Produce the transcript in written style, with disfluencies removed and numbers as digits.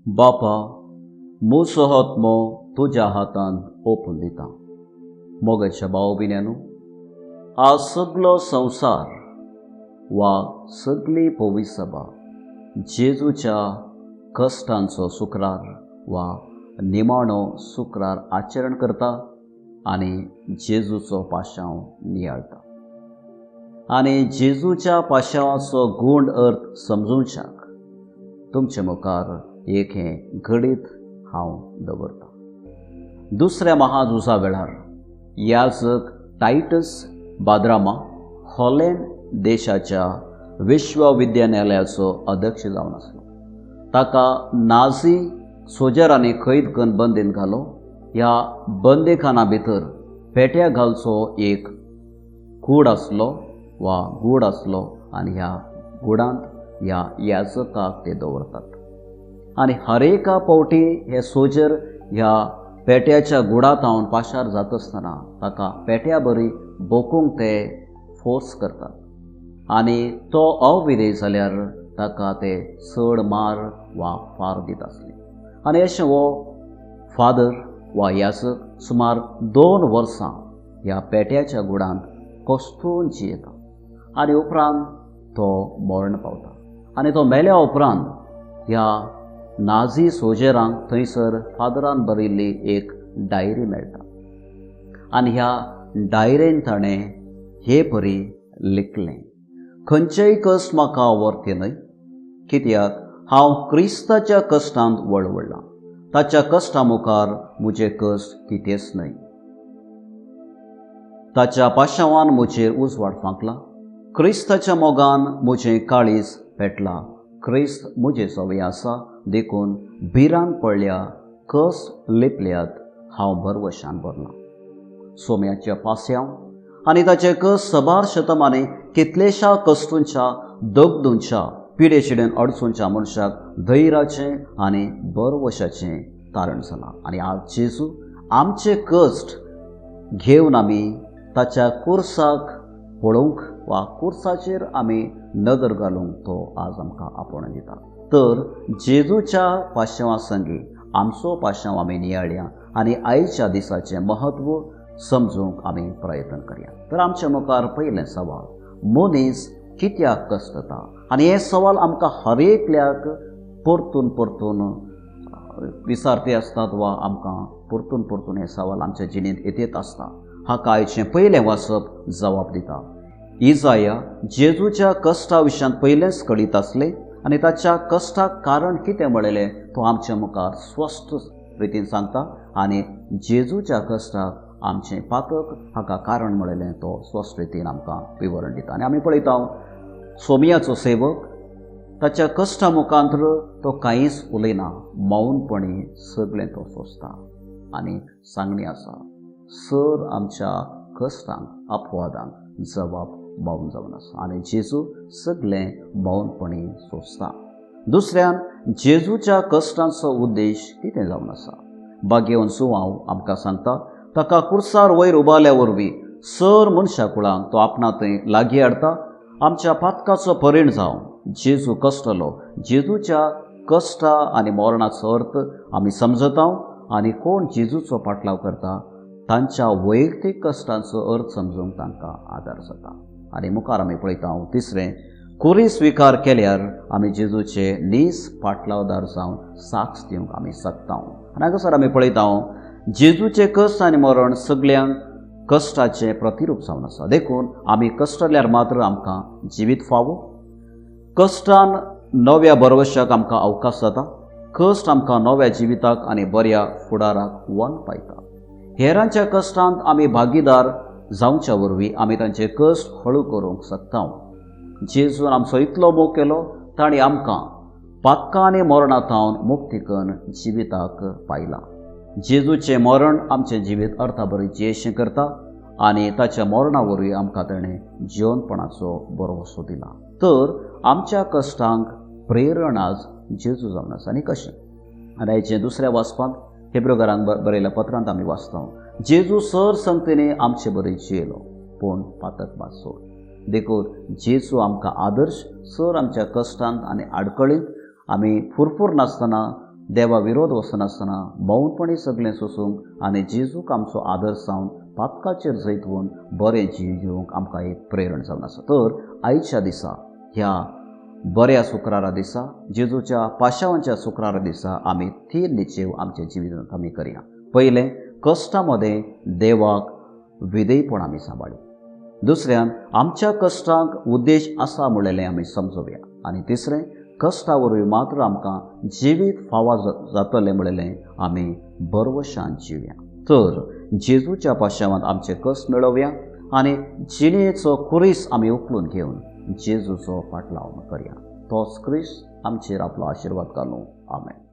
बापा, म्हजो आत्मो तुज्या हातांत ओंपून दिता. मोगाच्या भाव भयण्यानो, आज सगलो संवसार वा सगली पविसभा जेजूच्या कश्टांचो शुक्रार वा निमाणो शुक्रार आचरण करता आनी जेजूचो पाशांव नियाळटा आनी जेजूच्या पाशांवाचो गूण अर्थ समजूच्याक तुमचे मुखार एक हें घडीत हांव दवरतां. दुसऱ्या महाझुजा वेळार याजक टायटस बाद्रामा हॉलँड देशाच्या विश्वविद्यालयाचो अध्यक्ष जावन आसलो. ताका नाझी सोजरांनी कैद करून बंदीन घालो. ह्या बंदेखाना भितर पेट्या घालचो एक कूड आसलो वा गूड आसलो आनी ह्या गुडांत ह्या याजकाक ते दवरतात आनी हर एका फावटी हे सोजर ह्या पेट्याच्या गुडांत पाशार जाता आसतना ताका पेट्या बरी बोकूंक ते फोर्स करतात आनी तो अविधेय जाल्यार ताका ते चड मार वा फार दिता आसले. आनी अशें हो फादर वा याजक सुमार 2 वर्सां ह्या पेट्याच्या गुडांत कस्तून जियेता आनी उपरांत तो मरण पावता. आनी तो मेल्या उपरांत ह्या नाझी सोजेरांक थंयसर फादरान बरयल्ली एक डायरी मेळटा आनी ह्या डायरेन ताणें हे परी लिखलें, खंयचेय कश्ट म्हाका वर्ते न्हय, कित्याक हांव क्रिस्ताच्या कश्टांत वळवळ्ळां. ताच्या कश्टा मुखार म्हजें कश्ट कितेंच न्हय. ताच्या पाशांवान म्हजेर उजवाड फांकला, क्रिस्ताच्या मोगान म्हजें काळीज पेटलां. क्रिस्त म्हजे सवय आसा, देखून भिरांत पडल्या, कस लिपल्यात, हांव भरवशान भरलां. सोम्याच्या पास्यांव आनी ताचे कस सबार शतमाने कितलेशा कश्टूंच्या, दगदूंच्या, पिडेशिडेन अडचणच्या मनशाक धैर्याचें आनी भरवशाचें तारण जालां. आनी आज जेजू आमचे कश्ट घेवन आमी ताच्या कुर्साक पळोवंक वा कुर्साचेर आमी नदर घालूंक तो आज आमकां आपोवणें दिता. तर जेजूच्या पाशांवा संगी आमचो पाशांव आमी नियाळया आनी आयच्या दिसाचें म्हत्व समजूंक आमी प्रयत्न करया. तर आमच्या मुखार पयलें सवाल, मनीस कित्याक कश्टता? आनी हें सवाल आमकां हर एकल्याक परतून परतून विचारते आसतात वा आमकां परतून परतून हें सवाल आमच्या जिणेंत येत आसता. हाका आयचें पयलें वाचप जबाब दिता. इजाया जेजूच्या कश्टा विशयांत पयलेंच कळीत आसलें आनी ताच्या कश्टाक कारण कितें म्हणलें तो आमच्या मुखार स्पश्ट रितीन सांगता आनी जेजूच्या कश्टाक आमचें पातक हाका कारण म्हणलें तो स्पश्ट रितीन आमकां विवरण दिता. आनी आमी पळयता सोमियाचो सेवक ताच्या कश्टा मुखांतर तो कांयच उलयना, मौनपणी सगळें तो सोंसता आनी सांगणी आसा सर आमच्या कश्टांक अपवादांक जबाब मौन जावन आसा आनी जेजू सगळें मौनपणी सोंसता. दुसऱ्यान जेजूच्या कश्टांचो उद्देश कितें जावन आसा? भाग्यवंत सुवांव आमकां सांगता, ताका कुर्सार वयर उबारल्या वरवीं सर मनशा कुळांक तो आपणा थंय लागीं हाडटा. आमच्या पातकाचो परिण जावन जेजू कश्टलो. जेजूच्या कश्टा आनी मरणाचो अर्थ आमी समजता आनी कोण जेजूचो पाटलाव करता तांच्या वैयक्तीक कश्टांचो अर्थ समजूंक तांकां आदार जाता. आनी मुखार आमी पळयता तिसरें, कुरी स्विकार केल्यार आमी जेजूचे नीस पाटलावदार जावन साक्ष दिवंक आमी शकता. आनी हांगासर आमी पळयता जेजूचे कश्ट आनी मरण सगल्यांक कश्टाचें प्रतिरूप जावन आसा. देखून आमी कश्टल्यार मात्र आमकां जिवीत फावो. कश्टान नव्या भरवशाक आमकां अवकाश जाता. कश्ट आमकां नव्या जिविताक आनी बऱ्या फुडाराक वन पायता. हेरांच्या कश्टांत आमी भागीदार जावच्या वरवीं आमी तांचे कश्ट हळू करूंक शकता. जेजून आमचो इतलो मोग केलो, ताणें आमकां पातकां आनी मरणा थावन मुक्ती करून जिविताक पायलां. जेजूचें मरण आमचें जिवीत अर्थाबरी जियेशें करता आनी ताच्या मरणा वरवीं आमकां ताणें जिवनपणाचो भरवसो दिला. तर आमच्या कश्टांक प्रेरणाच जेजू जावन आसा. आनी कशें? आनी आयचें दुसऱ्या वाचपांत हेब्रोगारांक बरयल्या पत्रांत आमी वाचता, जेजू सर संगतीने आमचे बरी जियेलो पूण पातक मात सोड. देखून जेजू आमकां आदर्श सर आमच्या कश्टांत आनी आडखळींत आमी फुरफुर नासतना देवा विरोध वचनासतना मौनपणी सगळें सोसूंक आनी जेजूक आमचो आदर्श जावन पातकाचेर जैतवून बरें जीव जिवंक आमकां एक प्रेरण जावन आसा. तर आयच्या दिसा, ह्या बऱ्या शुक्रारा दिसा, जेजूच्या पाशावांच्या शुक्रारा दिसा आमी 3 निश्चेव आमच्या जिवितांत आमी करया. पयलें, कश्टां मदें देवाक विधेयपण आमी सांबाळया. दुसऱ्यान, आमच्या कश्टांक उद्देश आसा म्हणलेलें आमी समजोवया. आनी तिसरें, कश्टा वरवीं मात्र आमकां जिवीत फावा जातलें म्हणलेलें आमी बरवशान जिवया. तर जेजूच्या पाशावांत आमचे कश्ट मेळोवया आनी जिणेचो खुरीस आमी उखलून घेवन जेजूचो फाटलाव करया. तोच क्रिस्त आमचेर आपलो आशिर्वाद घालूं. आमेन.